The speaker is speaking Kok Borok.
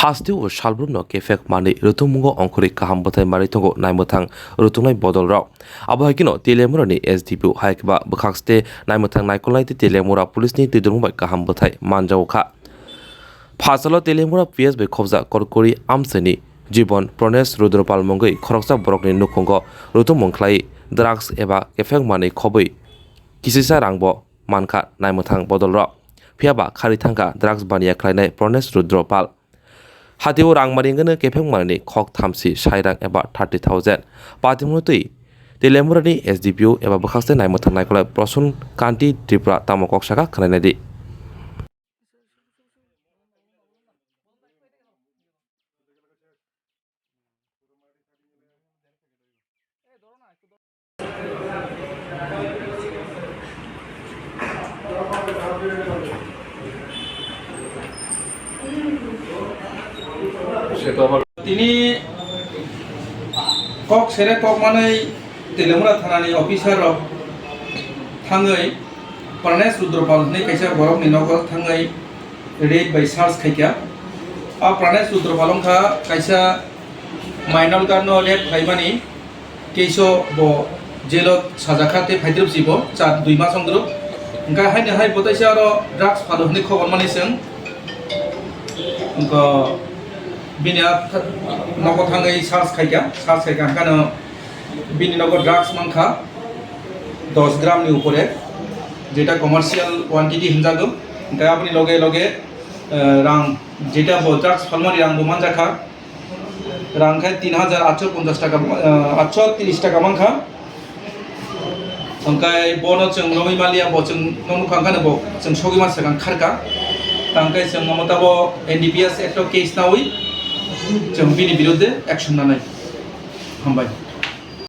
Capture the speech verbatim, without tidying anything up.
Hasteo salbrumno kephek manwi rwtwngmungo ongkhorwi kaham bwthai manwi tongo naimwthang rwtwngnai bodolrok. Abo hai kheno Teliamurani S D P O hai khe ba bwkhakste naimwthang naikolnai tei Teliamura Police ni twidulmung bai kaham bwthai manjago kha. Phasalo Teliamura P S bai khobjak Korkori amchaini Jibon Pranesh Rudropal mungwi khoroksa borokni nukhungo rwtwngmung khlai drugs eba kephek manwi khobwi kisisa rangbo mankha naimwthang bodolrok. Phiyaba khari thangkha drugs baniya khlainai Pranesh Rudropal. Hatio rang mari wngkhe kephek manwini khok thamsi sairang eba thirty thousand. Patimungno twi Teliamurani S D P O eba bwkhakste naimwthang naikolai Prasun Kanti Tripura tamo kok saka khwnainai di. Tini kok sere kok manwi Teliamura thanani officer rok thangwi Pranesh Rudropal hwnwi kaisa borokni nogo thangwi raid bai search khaikha. A Pranesh Rudropal wngkha kaisa minor girl no rape khlaimani case o bo jail o sajakha tei phaidrupsi bo char dui mas wngdrop. Hwnkhe haino hai bo teisa aro drugs phalo hwnwi khobor mani chwng. Wngkha bini a th-, nogo thangwi search khaikha, search khaikha hwnkhe no bini nogo drugs mankha dos gram ni upore, jeta commercial quantity hinjago. Hwnkhe aboni loge loge, eh, rang jeta bo drugs phalmani rang bo manjakha. Rang khe tin hajar atso ponchas taka, eh, atso tris taka mankha. Hwnkhe bono chwng romwi maliya, bo chwng no nukha, hwnkhe bo chwng sogwi ma swkang kharkha. Tangkhe chwng omo tabo N D P S Act o case nawi chwng bini birudde action nanai. Hambai.